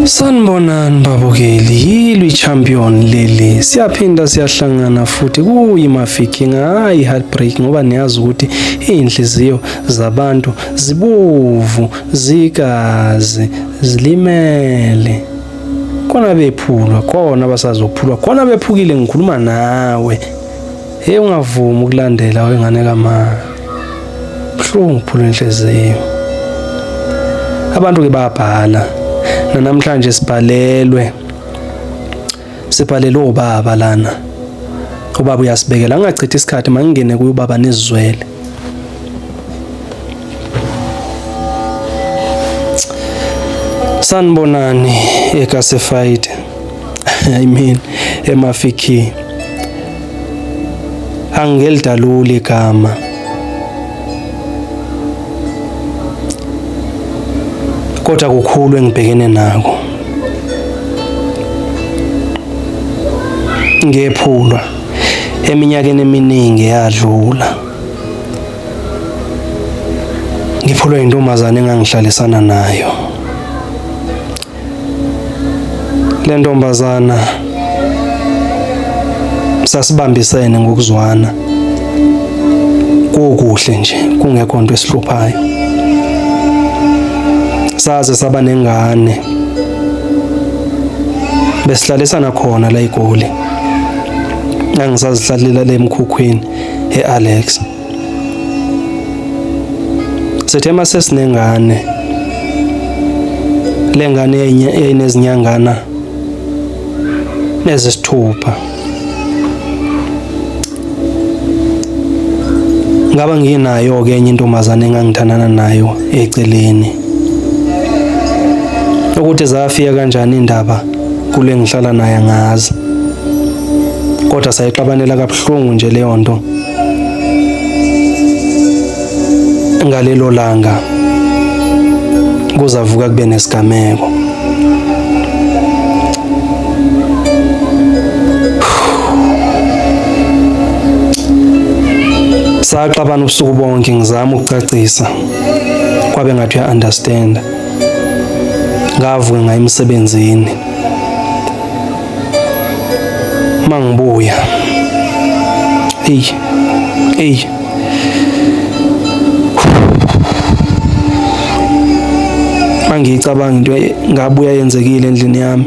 Sanibonani babukeli, yilwi champion leli. Siyaphinda siyahlangana futhi kuyiMafikeng, hayi heartbreak ngoba niyazi ukuthi iy'nhliziyo zabantu zibovu, zigazi, zilimele. Khona bephulwa, khona basazophulwa, khona bephukile ngikhuluma nawe. Hey ungavumi ukulandela wengane kama. Buhlungu phula inhliziyo. Abantu ke bayabhala. Namhlanje sibhalelwe. Sibhalelwe ubaba lana. Ubaba uyasibekela angachithi isikhathi mangingene kuye ubaba nizizwele. Sanibonani eKasi fight. I mean eMafiki. Angelidaluli igama. Kodwa kukhulu engibhekene nako. Ngephulwa eminyakeni eminingi eyadlula. Ngiphulwe intombazane engangihlalisana nayo. Le ntombazana sasibambisene ngokuzwana kukuhle nje kungekho nto esihluphayo. Saze saba nengane besihlalisana khona la eGoli. Ngangisazihlalela le emkhukhwini e-Alex. Sithe uma sesinengane, le ngane yayinezinyangana ezisithupha. Ngaba nginayo-ke enye intombazane engangithandana nayo eceleni. Ukuthi zafika kanjani indaba kule ngihlala naye angazi. Kodwa sayixabanela kabuhlungu nje leyo nto. Ngalelo langa kuzavuka kube nesigameko. Saxabana ubusuku bonke ngizama ukucacisa kwabe ngathi uya-understand. Ngavuka ngaya emsebenzini. Mangibuya. Ey. Ey. Mangiyicabanga into ngabuya yenzekile endlini yami.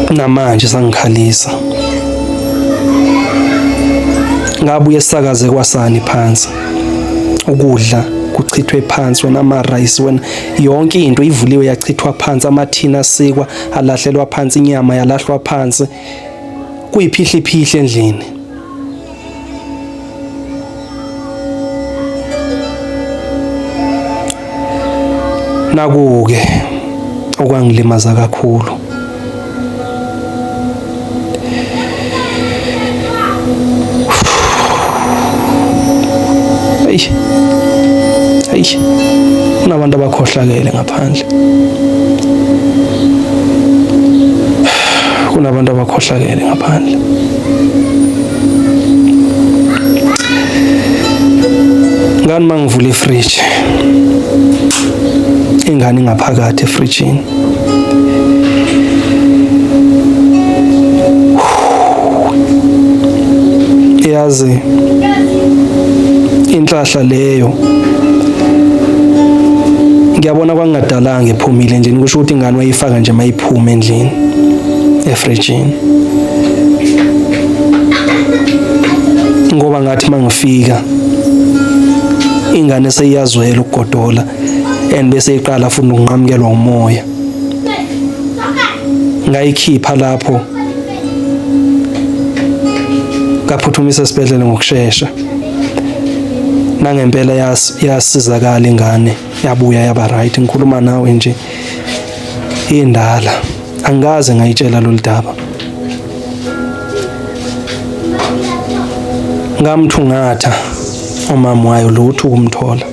Namanje sangikhalisa. Ngabuye sakaze kwasani phansi. Ukudla kuchithwe phansi wena ama-rice wena yonke into ivuliwe yachithwa phansi amathini asikwa alahlelwa phansi inyama yalahlwa phansi kuyiphihliphihli endlini. Naku-ke okwangilimaza kakhulu. Eyi, eyi, kunabantu abakhohlakele ngaphandle. Kunabantu abakhohlakele ngaphandle. Ngani mangivula ifridge ingane ingaphakathi efrijini. Yazi inhlahla leyo ngiyabona kwangadalanga ephumile endlini kusho ukuthi ingane wayifaka nje mayiphuma endlini efrijini ngoba ngathi mangifika ingane seyiyazwela ukugodola and bese iqala futhi ukunqamukelwa umoya ngayikhipha lapho ngaphuthumisa esibhedlela ngokushesha nangempela yasizakala ingane yabuya yaba right ngikhuluma nawe nje indala angikaze ngayitshela lolu daba ngamthungatha umama wayo lutho ukumthola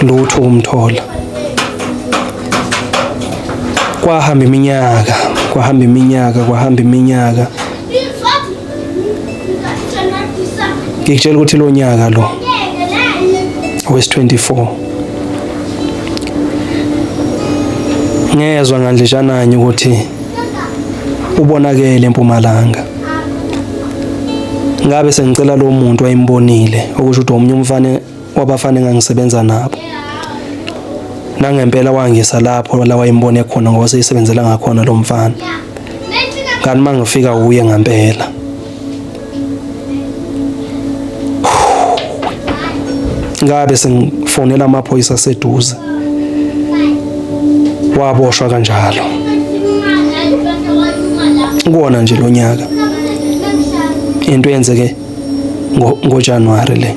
lutho ukumthola kwahamba iminyaka kwahamba iminyaka kwahamba iminyaka ngikutshela ukuthi lo nyaka lo wes 24. Ngezwa ngandletshananye ukuthi ubonakele eMpumalanga. Ngabe sengicela lo muntu wayimbonile okusho ukuthi omunye umfana wabafana engangisebenza nabo. Nangempela wangisa lapho la wayimbone khona ngoba seyisebenzela ngakhona lo mfana. Kanti mangifika uye ngempela. Ngabe sengifonela amaphoyisa aseduze. Waboshwa kanjalo. Kuwona nje lo nyaka. Into eyenzeke ngoJanuary le.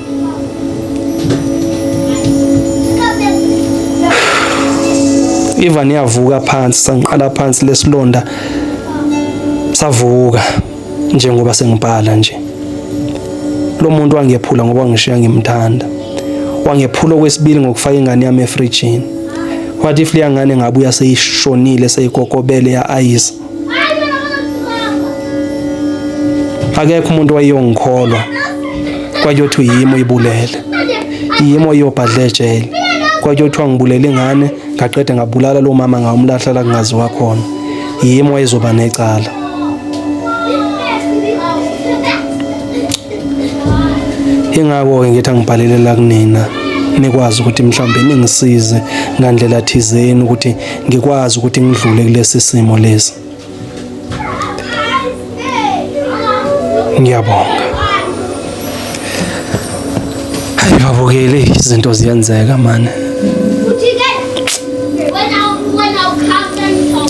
Ivan yavuka phansi sangiqala phansi lesilonda savuka njengoba sengibhala nje. Lo muntu wangephula ngoba ngishiya ngimthanda. Wangephula okwesibili ngokufaka ingane yami efrijini. What if leya ngane ngabuya seyishonile seyikokobele ya ayisa? Akekho umuntu wayeyongikholwa kwakuyothi yimi oyibulele, yimi oyobhadla ejele. Kwakuyothiwa ngibulele ingane ngaqeda ngabulala lo mama ngawumlahla la kungaziwa khona, yimi owayezoba necala. Ingakho-ke ngithi angibhalele la kunina nikwazi ukuthi mhlawumbe ningisize ngandlela thizeni ukuthi ngikwazi ukuthi ngidlule kulesi simo lesi. Ngiyabonga. Hayi babukeli, izinto ziyenzeka mane.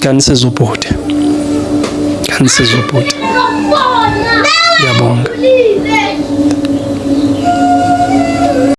Kanisiza ubhuti. Kanisiza ubhuti. Ngiyabonga.